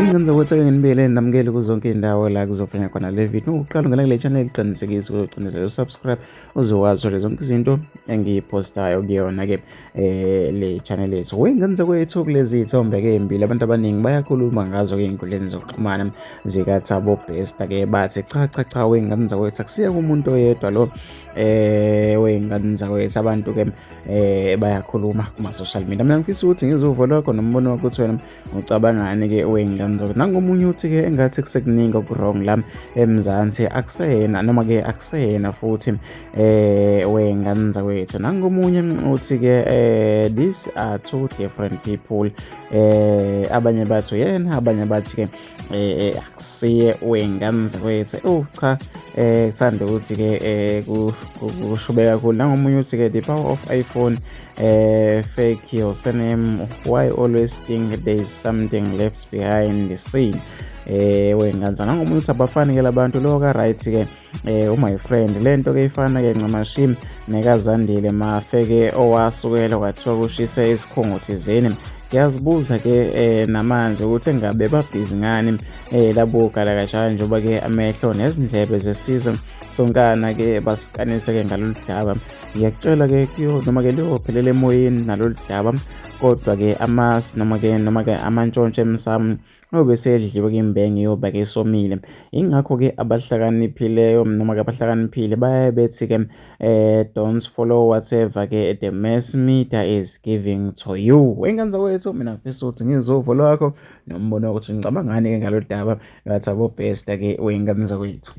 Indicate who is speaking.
Speaker 1: Wengenza ukuthi ake nginibele namukele kuzonke iy'ndawo la kuzofanya khona le video. Uqala ungena kule channel, iqinisekise uzocinezela usubscribe uzokwazi uthole zonke izinto engiyiphostayo kuyona-ke le channel yethu. Wengenza kwethu kulezi iy'thombe-ke ey'mbili abantu abaningi bayakhuluma ngazo-ke ey'nkundleni zokuxhumana zikaThabo Bester-ke, bathi cha cha cha, wengenza kwethu akusiye kumuntu oyedwa lo. Wey'ngane zakwethu, abantu-ke bayakhuluma kuma-social media. Mina ngifisa ukuthi ngizwe uvo lwakho nombono wakho ukuthi wena ucabangani-ke, wey'ngane zakwethu. Nangomunye uthi-ke engathi kusekuningi oku-wrong la eMzansi, akuseyena noma-ke akuseyena futhi, wey'ngane zakwethu. Nangomunye uthi-ke these are two different people. Abanye bathi uyena, abanye bathi-ke akusiye, wey'ngane zakwethu. Oh cha, kuthanda ukuthi-ke kushube kakhulu. Nangomunye uthi-ke the power of iPhone, fake your surname, why always think there is something left behind the scene, wey'ngane. Nangomunye uthi abafani-ke labantu lo ka-right-ke, my friend, lento ke ifana ke ncamashi nekaZandile Mafe-ke owasukela kwathiwa kushise isikhungo thizeni. Ngiyazibuza-ke namanje ukuthi engabe babhizi ngani labo galakashana, njengoba-ke amehlo nezindlebe zesizwe sonkana-ke basikanise-ke ngalolu daba. Ngiyakutshela-ke kuyo noma-ke liyophelela emoyeni nalolu daba, kodwa-ke amasi noma-ke amantshontsho emsamo obe sedliwe-ke imbenge yoba-ke isomile. Ingakho-ke abahlakaniphileyo noma-ke abahlakaniphile bayaye bethi-ke don't follow whatever-ke the mass media is giving to you. Wey'ngane zakwethu, mina ngifisa ukuthi ngizwe uvo lwakho nombono wakho ukuthi ngicabangani-ke ngalolu daba lwaThabo Bester-ke, wey'ngane zakwethu.